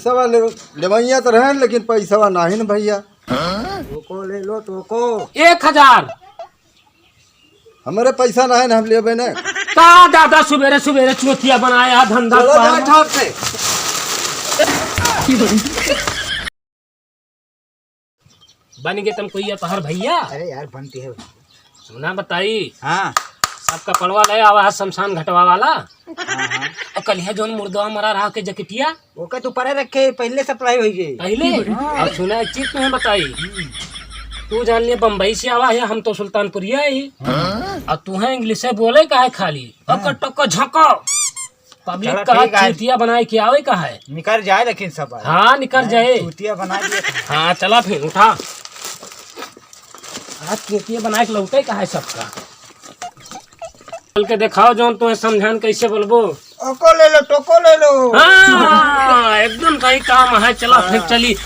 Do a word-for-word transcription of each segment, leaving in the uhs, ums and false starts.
पैसवा ले, लेवइया तो रहेन, लेकिन पैसवा नाहीं न भइया। टोको ले लो, टोको। एक हजार। हमरे पैसा नाहीं न, हम लेबे न। का दादा सुबेरे सुबेरे चूतिया बनाया धंधा चलो पानी। जा ठाप से। बन गए तुम कोई अपहर भइया? अरे यार, बनती है। सुना बताई। हाँ। सब कपड़वा ले आवा है शमशान घटवा वाला। हाँ, हाँ। और कलिया जौन मुर्दवा मरा रहा के जकिटिया, ओके तू परे रखे, पहिले सप्लाई होई गई। पहिले? हाँ। और सुना एक चीज तुम्हें बताई। तू जान लिए बम्बई से आवा है, हम तो सुल्तानपुरिया ही। हाँ। और तू है इंग्लिश से बोले का है खाली। हाँ। टक टक झको। पब्लिक चला, का ठीक है। चूतिया बनाए के आवे का है? निकर जाए लेकिन सब। हाँ, निकर जाए। चूतिया बना दिए। हाँ, चला फिर, उठा। आज चूतिया बनाए के लौटे का है सबका? चल के देखाओ जौन तुम्हें समझान कैसे बोलबो। ओको ले लो, टोको ले लो। हाँ, एकदम सही काम है। चला फिर हाँ। चली,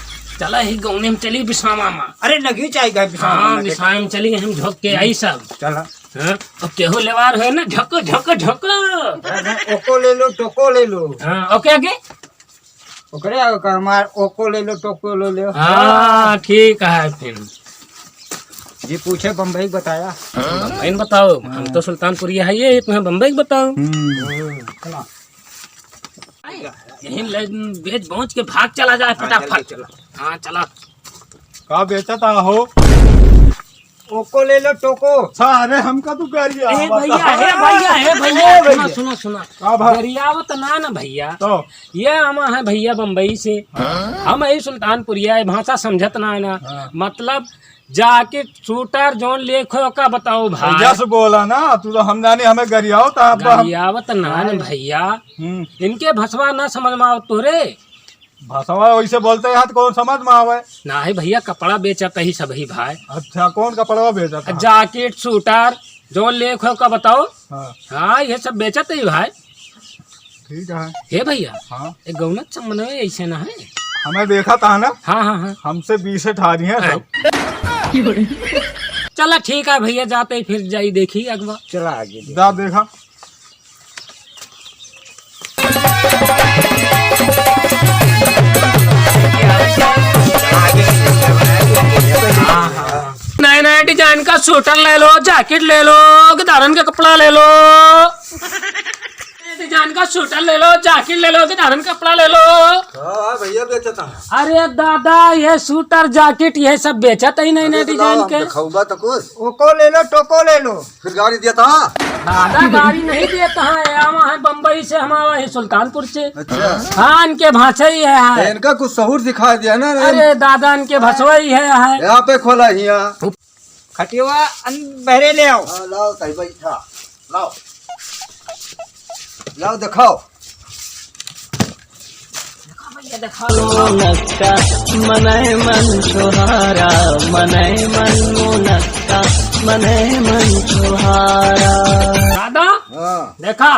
चला ही गौने में चली बिसामा मा। अरे नगी चाही गए बिसामा हाँ, मा। बिसामा में चली, हम झोंक के आई सब। चला। हाँ, अब केहू लेवार है ना, झको, झको, झको। ओको ले लो, टोको ले लो। हाँ, ओके, आगे? ओकरे आगे का हमार ओको ले लो, टोको ले लो। हाँ, ठीक है फिर। जी पूछे बम्बई बताया। बम्बई में बताओ, हम तो सुल्तानपुरिया है, ये तुम्हें बम्बई के बताओ। हम्म। यही ले बेच पहुंच के भाग चला जाए हाँ, फटाफट। जल्दी चला। हाँ, चला। का बेचत हो? ओको ले लो, टोको। अच्छा, अरे हमका तू गाड़ी ए आवा भैया, था। ए भैया, ए भैया, ए सुना, भैया। सुना, सुना। का भा- गरियावत ना ना भैया। तो? ये आमा है भैया बम्बई से। हाँ? हम यही सुल्तानपुरिया है, भाषा समझत ना है ना। हाँ। मतलब जाके शूटर जौन लेख हो का बताओ भाई। भैया से बोला ना, तू तो हम जाने हमें गरियावत है, अब हम गरियावत ना ना हाँ। भैया। हम्म। इनके भसवा ना समझ में आवत तोरे। भाषा वैसे बोलते हैं तो कौन समझ में आवे? नाही भैया, कपड़ा बेचत ही सब ही भाई। अच्छा, कौन कपड़वा बेचत है? जैकेट, सूटर, जौन लेख हो का बताओ। हाँ। हाँ, ये सब बेचत ही भाई। ठीक है। हे भैया, हाँ। एक गौनत संबंध में ऐसे ना है। हमें देखा था ना? हाँ, हाँ, हाँ। हमसे बीस ठारी हैं सब। चला ठीक है भैया, जाते ही फिर जाई देखी अगवा। चला आगे। जा देखा। नए नए डिजाइन का सूटर ले लो, जैकेट ले लो, गदारन का कपड़ा ले लो। नए डिजाइन का सूटर ले लो, जैकेट ले लो, गदारन का कपड़ा ले लो। हाँ, हाँ, भैया बेचता है। अरे दादा, ये सूटर, जैकेट, ये सब बेचत ही नहीं नए डिजाइन के। दिखाऊंगा तो कुछ। ओको ले लो, टोको ले लो। फिर गाड़ी देता? दादा गाड़ी नहीं देता है, आवा है बम्बई से, हम आवा है सुल्तानपुर से। अच्छा। हाँ, इनके भाषा ही है, तो है। इनका कुछ सहूर सिखा दिया ना, ना। अरे दादा, इनके भसवा ही है, है। यहाँ पे खोला हिया। खटिया अन बहरे ले आओ। हाँ, लाओ, सही बैठा। लाओ। लाओ, दिखाओ। मुनक्का मनय मन छोहारा, मनय मन मुनक्का, मनय मन छोहारा। दादा, हाँ। देखा।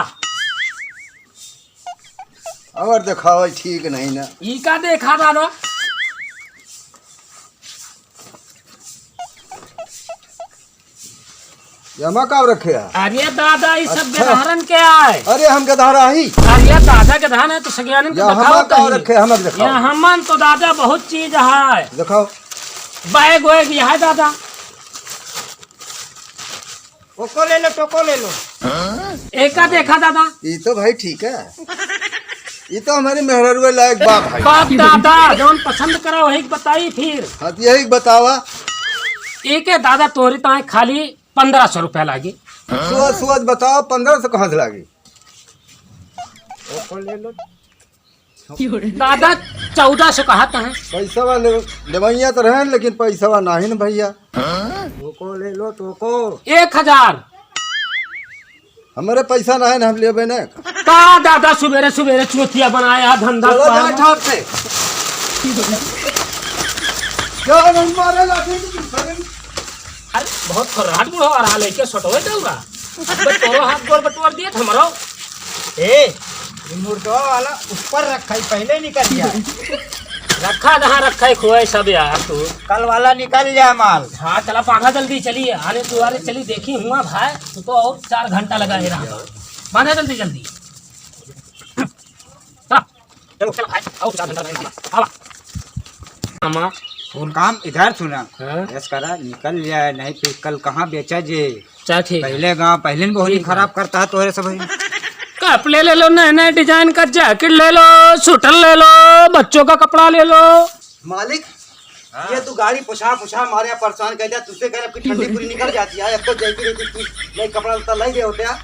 और देखावा ठीक नहीं ना। ई का देखा दादा? ये हमा का रखे है? अरे दादा, ई सब अच्छा। गदहरन के आय। अरे हम गदहरा ही। अरे दादा, गदहन है तो सगियानन के ये हमा दिखाओ का कहीं। रखे, हमा के दिखाओ। ये हमन तो दादा बहुत चीज है। दिखाओ। बैग वैग ये है दादा। ओको ले लो, टोको ले लो। एका देखा दादा। ई तो भाई ठीक है। ई तो हमारी मेहररुए लायक बा भाई। बाप दादा, जौन पसंद करा वही के बताई फिर। हाँ, तो यही बतावा। एके दादा तोरी ताए खाली पन्द्रह सौ रुपया लागी। सोच, सोच बताओ, पन्द्रह सौ कहाँ से लागी? ओको ले लो। दादा, चौदह सौ कहा था। पैसा वाले लेवैया तो रहेन, लेकिन पैसा वाला नहीं न भैया। ओको ले लो, टोको। एक हजार। हमरे पैसा ना है ना, हम लेबे ना। का दादा सुबेरे सुबेरे चूतिया बनाया धंधा चलो पानी। जा ठाप से। क्या नहीं मारे लाठी की? अरे बहुत खर्राट बुढ़वा रहा लेके सटवे दौड़ा। अब तोरो हाथ गोड़ बटोर दिए हमरो। ए, ये मुर्दवा वाला ऊपर रखा ही, पहले निकल गया। रखा जहाँ रखा ही खोए सब यार तू। कल वाला निकल जाए माल। हाँ, चला बांधा जल्दी, चलिए। अरे तू, अरे चली देखी हुआ भाई, तू तो और चार घंटा लगा ही रहा। बांधा जल्दी, जल्दी। चला। चलो, चलो, भाई, आओ, चार घंटा नहीं, आवा। आवा। मामा। फोन काम इधर सुना। हाँ? यस करा, निकल जाए, नहीं फिर कल कहाँ बेचा जे? चल, ठीक है। पहले गाँव, पहले न बहुत ठीक है। खराब करता है तोहरे सब। कपड़े ले लो, नए नए डिजाइन का जैकेट ले लो, स्वेटर ले लो, बच्चों का कपड़ा ले लो। मालिक, हाँ। ये तू गाड़ी पुछा पुछा मारे परेशान कर दिया, तुझसे कह रहा कि ठंडी पूरी निकल जाती है, अब तो जैकेट, जैकेट, नए कपड़ा लत्ता लाई दे होते हैं।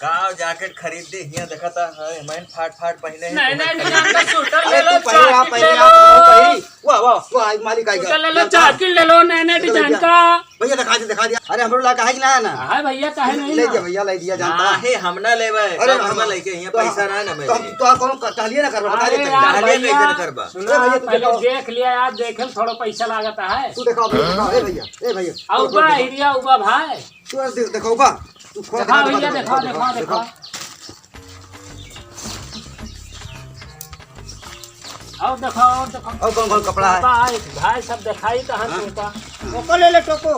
गाँव जैकेट खरीद दे, हियाँ देखा था, हाँ, मैं फाट फाट पहने हैं, नए नए तुम्हें डिजाइन का खरीद स्वेटर अरे ले लो, तू पहले आ, जैकेट पहले ले आ, लो। पहले। वाह, वाह, वाह, आज मालिक आ गया। स्वेटर ले लो, जैकेट ले लो, नए नए डिजाइन का। भैया दिखा दे, दिखा दिया। अरे हम लोग ला कहा कि ना है ना। हाँ भैया, काहे नहीं ले ना? दिया भैया, ले दिया जानता। ना है, हम ना लेवे। अरे हम हम ना लेके, यहाँ तो पैसा ना है ना तो हम मेरे। तो कौन क-, टहलिए ना करबा, बता अरे देते हैं। यार टहलिए भैया, कैसे ना करबा? सुना, अरे भैया, तू पहले दिखाओ। देख लिया यार, देखे में थोड़ा पैसा लागत है। तू दिखाओ, तू दिखाओ, ए भैया, ए भैया। आ, उबा, हिरिया, उबा भाई। तू दे-, दिखाओ बा। तू खोल, दिखाओ दिखा, भैया, दिखा, दिखाओ, दिखा, दिखाओ, दिखाओ। दिखाओ। और दिखाओ, और दिखाओ। और कौन कौन कपड़ा है? टोका है, भाई सब दिखाई तो है हाँ? टोका। टोको ले ले, टोको।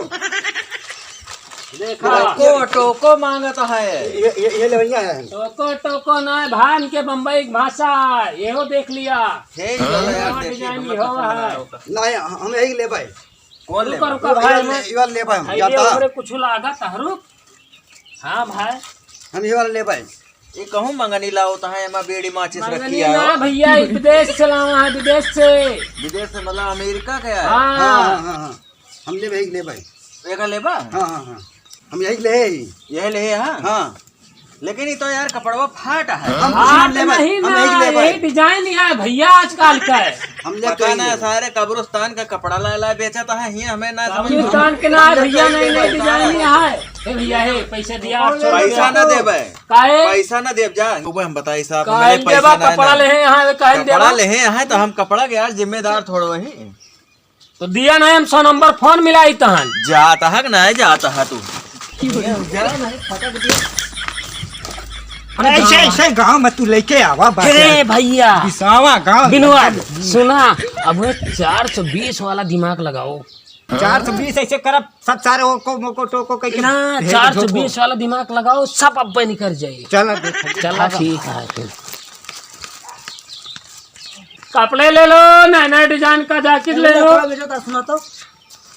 देखा। टोको, टोको मांगत है। ये, ये, ये ले भैया है। टोको, टोको ना है, भान के बम्बई की भाषा है। येहो देख लिया। हे, ये वाला यार, नया देखिए, डिजाइन हमर ही हो पसंद रहा ना है। होता। ना, हम यही लेबै। कौन रुका, लेबा? रुका ये भाई, वाला मैं ले-, ये वाला लेबै हम, भाई, ये जानता? ऊपरे कुछ लागत है, रुक। हाँ भाई। हम ये वाला लेबै। ये कहूँ मंगनी लाओ तो है, एमा बेड़ी माचिस मंगनी रखी है। ना भैया, ये विदेश से लावा है, विदेश से। विदेश से मतलब अमेरिका का है? हाँ। हाँ, हाँ, हाँ, हाँ। हम लेबै, यही लेबै। एका लेबा? हाँ, हाँ, हाँ। हम यही ले। यही ले, हाँ? हाँ। लेकिन ये तो यार कपड़वा फाट है। हम कुछ फाट ना लेबै, नहीं हम ना, यही लेबै। यही डिजाइन है भैया आजकल का है। हम ले पता तो ना यही लेबै। सारे कब्रिस्तान का कपड़ा ला, ला बेचा तो है, हियाँ हमें ना समझ में। कब्रिस्तान के ना है भैया, नई, नई डिजाइन है। ए भैया, हे, पैसा दिया, आठ सौ रुपया। पैसा ना देबै। काहे? पैसा ना देब जा। वो हम बताई साहब, काहे हमें पैसा देबा, ना, कपड़ा ना। ले हैं यहाँ, काहे देबा? कपड़ा ले हैं यहाँ, तो हम कपड़ा के यार जिम्मेदार थोड़ो ही। तो दिया नहीं, हम सौ नंबर फोन मिलाई तहन। जात है कि नहीं जात है तू? अरे ऐसे, ऐसे गाँव में तू लेके आवा बात हे यार। भैया। बिसावा गाँव बिनवा, में। सुना, अब वो चार सौ बीस वाला दिमाग लगाओ। चार सौ बीस ऐसे करब, सब सारे ओको मोको टोको कह के ना, भेज दो चार सौ बीस वाला दिमाग लगाओ, सब अब निकल जाए। चला देखो। चला ठीक है फिर। कपड़े ले लो, नए नए डिजाइन का जैकेट ले लो। कपड़ा बेचो तो सुना तो।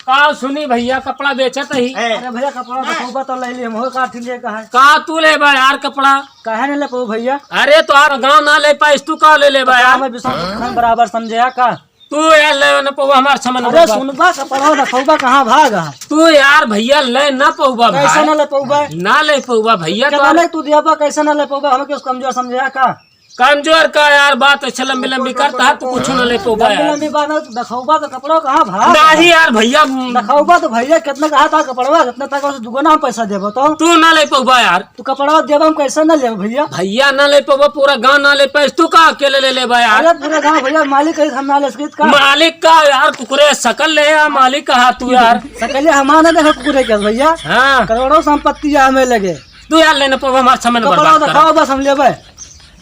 का सुनी भैया, कपड़ा बेचत ही। ए। अरे भैया, कपड़ा देखौबा तो ले ली, हम हो का ठीक है, का है? का तू लेबा यार कपड़ा? काहे नहीं ले पाऊ भैया? अरे तो आप गाँव ना ले पाइस, तू का ले लेबा कपड़ा यार? में विश्वास रखना बराबर समझे है का? तू यार ले न पौबा हमार समन अरे बर्बाद। सुनबा, कपड़ा देखौबा कहाँ भाग है? तू यार भैया ले ना पौबा कैसे भाई। ना ले पौबा? ना ले पौबा भैया, तो केतना तू दियाबा, कैसे ना ले पौबा? हमें क्यों कमजोर समझे है का? कमजोर का यार, बात ऐसे लंबी लंबी करता है, तू कुछ ना ले पौबा लंबी यार। लंबी बात ना, देखौबा तो कपड़ा कहाँ भाग? नहीं यार भैया। देखौबा तो भैया कितना कहा था कपड़वा, कितना तक उसे दुगुना हम पैसा देबो तो। तू ना ले पौबा यार। तू कपड़वा देबा, हम कैसे ना लेबो भैया? भैया ना ले पौबा, पूरा गांव ना ले पाइस, तू का अकेले ले लेबा यार? अरे पूरा गांव भैया, मालिक है, हम ना ले सकित का? मालिक का यार, कुकुरे शकल ले आ, मालिक कहा तू यार। शकले हमार ना देखा कुकुरे के भैया। हाँ। करोड़ों संपत्ति है हमें लगे। तू यार लेने पौबा, हमार समय न कपड़ा बर्बाद कर। दिखाओ बस हम लेबे।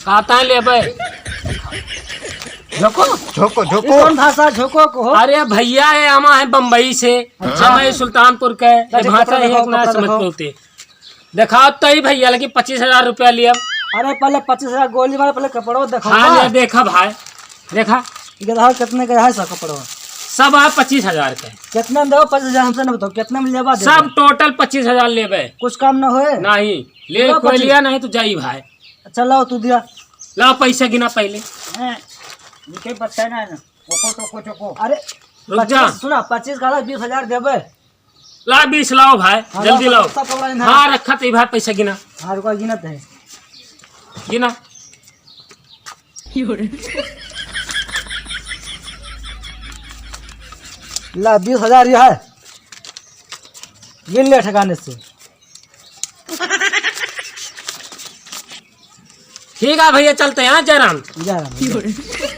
कहता है लेबे। झोंको? झोंको, ई झोंको। कौन भाषा झोंको को हो? अरे भैया, ये हमा है बम्बई से। अच्छा। हम है सुल्तानपुर के। ये अच्छा, भाषा कपड़ा ही एक दिखाओ, ना कपड़ा समझ दिखाओ। पौते। दिखाओ तो ही भैया, लेकिन पच्चीस हजार रुपया लिया। अरे पहले पच्चीस हजार गोली मार, पहले कपड़ो दिखाओ हाँ, ना। ले देखा भाई, देखा। ये देखो कितने का है सब कपड़ो? सब है पच्चीस हजार के। कितना में देबो? पच्चीस हजार हमसे ना बताओ, कितना में लेबा देबो? सब टोटल पच्चीस हजार लेबे। कुछ कम ना होए? नहीं, ले लो कोई पच्चीस। लिया नहीं तो जाई भाई। अच्छा लाओ तू दिया। लाओ पैसा गिना पहले। हैं, नीचे बच्चा ना है ना। कोको, कोको, चोको। अरे, रुक जा। पच्चीस, सुना, पच्चीस का था, बीस हजार देबे। ला बीस लाओ भाई, हाँ, जल्दी लाओ, लाओ। सब पकड़ा है ना। हाँ, रखा तो भाई पैसा गिना। हाँ, रुका, गिनत है। गिना। ला, बीस हजार ये है। गिन ले ठिकाने से। ठीक है भैया, चलते हैं, हाँ, जयराम। जयराम।